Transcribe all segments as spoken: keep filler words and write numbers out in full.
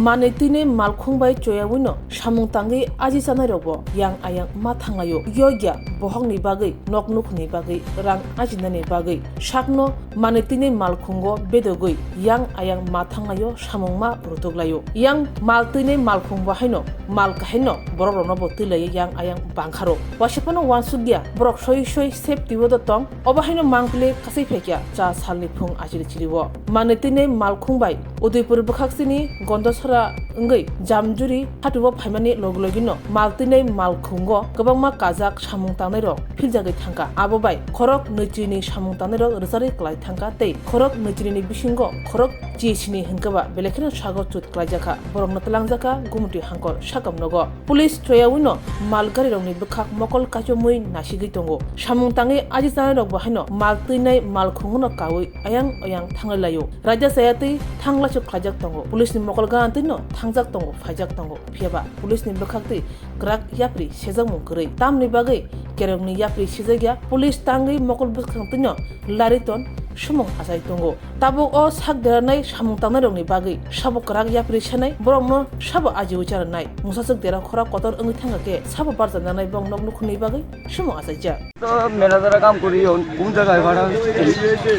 Manwi twinai malkhung bai choyawino samung tangwi aji chanairokbo yang ayang ma thanglaio. Yogya bohokni bagwi, nok nukhungni bagwi, rang ajinani bagwi, sakno manwi twinai malkhungo bedogwi yang ayang ma thanglaio, samung ma rutuklaio. Yang mal twinai malkhung bo haino mal kahaino borok rokno bo twilaio yang ayang bangkharo. Waisa phano wansukya borok soi soi safety o do tong. Obo haino mangpili kasai phaikya cha salni phung achiri chiriwo. Manwi twinai malkhung bai Udaipur bwkhak chini Gondosora wngwi Jamjuri hatuo phaimani logi logino mal twinai malkhungo kwbangma kajak samung tangnairok philjagwi thangkha. Abo bai khorok nwichini samung tangnairok rwcharwi klai thangkha tei khorok nwichini bisingo khorok chisini hwnkhe ba belai kheno sago chut klaijakha. Borokno twlangjakha Gumti Hangkor sakam nogo. Police choyawino mal garirokni bwkhak mokol kaichomwi nasigwi tongo. Samung tangwi aji chanairok bo haino mal twinai malkhungono kaui ayang oyang thanglai laio. Raida chaya twi thanglaisuk khlaijak tongo. Police ni mokol gana twino thangjak tongo, phaijak tongo. Phiyaba police ni bwkhak twi kwrak yapri sejakmung kwrwi. Tamni bagwi kerongni yapri sejakya police tangwi mokol bwskang twino lariton sumung achai tongo. Tabuk o sak deranai samung tangnairokni bagwi sabo kwrak yapri senai, borokno sabo ajiui charwnai. Musaswk dera khora kotor wngwi thangkha khe sabo barjananai bong nok nukhungni bagwi sumung achaijak. তো ম্যানেজারে কাম করি, কোন জায়গায় ভাড়া হচ্ছে?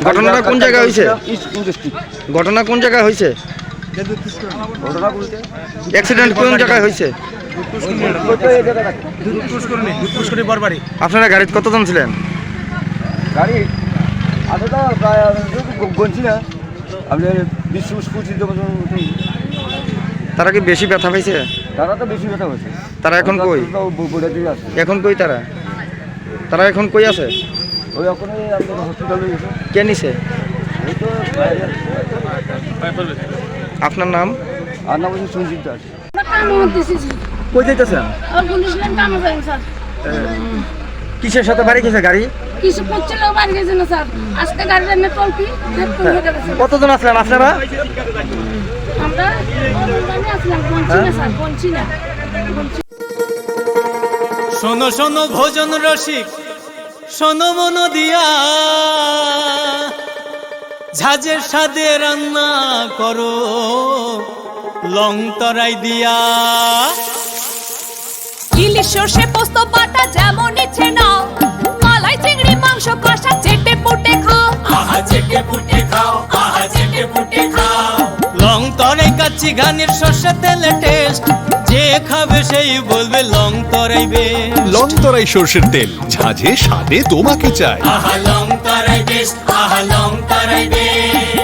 ঘটনাটা কোন জায়গায় হয়েছে? East industry. ঘটনা কোন জায়গায় হয়েছে? ঘটনা বলতে অ্যাক্সিডেন্ট কোন জায়গায় হয়েছে? ওই তো এই জায়গাটা। দুধ পুষ্করিণী, দুধ পুষ্করিণী বরবাড়ি। আপনারা গাড়িতে কতজন ছিলেন? গাড়ি আছে তো প্রায় আমি তো গ-, গনছি না। আপনি বিশ, পঁচিশ জন মতন। তারা কি বেশি ব্যথা পাইছে? তারা তো বেশি ব্যথা পাইছে। তারা এখন কই? তারা তো ব-, বোঝা দিয়ে আছে। এখন কই তারা? তারা এখন কই আছে? ওই এখন এই আমাদের হসপিটালে গেছে। কে নিছে? এই তো বাইরে। আপনার নাম? আর নাম হচ্ছে সঞ্জিত দাস। আমরা কামে উঠতেছি, জি। কই যাইতেছেন? আর পুলিশ লাইন কামে যাই, স্যার। এ, কিসের সাথে বাড়ি গেছে গাড়ি? কিছু করছিল, বাড়ি গেছে না, স্যার। আজকে গাড়ির এমনি টলকি, হেডফোন হয়ে গেছে। কতজন আসলেন আপনারা? আমরা কতজন জানি আসলাম, বলছি না, স্যার, বলছি না। বলছি। শোনো, শোনো, ভোজন রসিক, শোনো মন দিয়া, ঝাঁঝের স্বাদে রান্না করো লং তরাই দিয়া। ইলিশ সর্ষে পোস্ত বাটা যেমন ইচ্ছে নাও, মালাই চিংড়ি মাংস কষা চেটে পুটে খাও। আহা চেটে পুটে খাও, আহা চেটে পুটে খাও। লং তরাই কাচ্চি ঘানির সর্ষে তেলে টেস্ট, যে খাবে সেই বলবে লং তরাই বেস্ট। লং তরাই সর্ষের তেল, ঝাঁঝে স্বাদে তোমাকে চাই। আহা লং তরাই বেস্ট, আহা লং তরাই বেস্ট।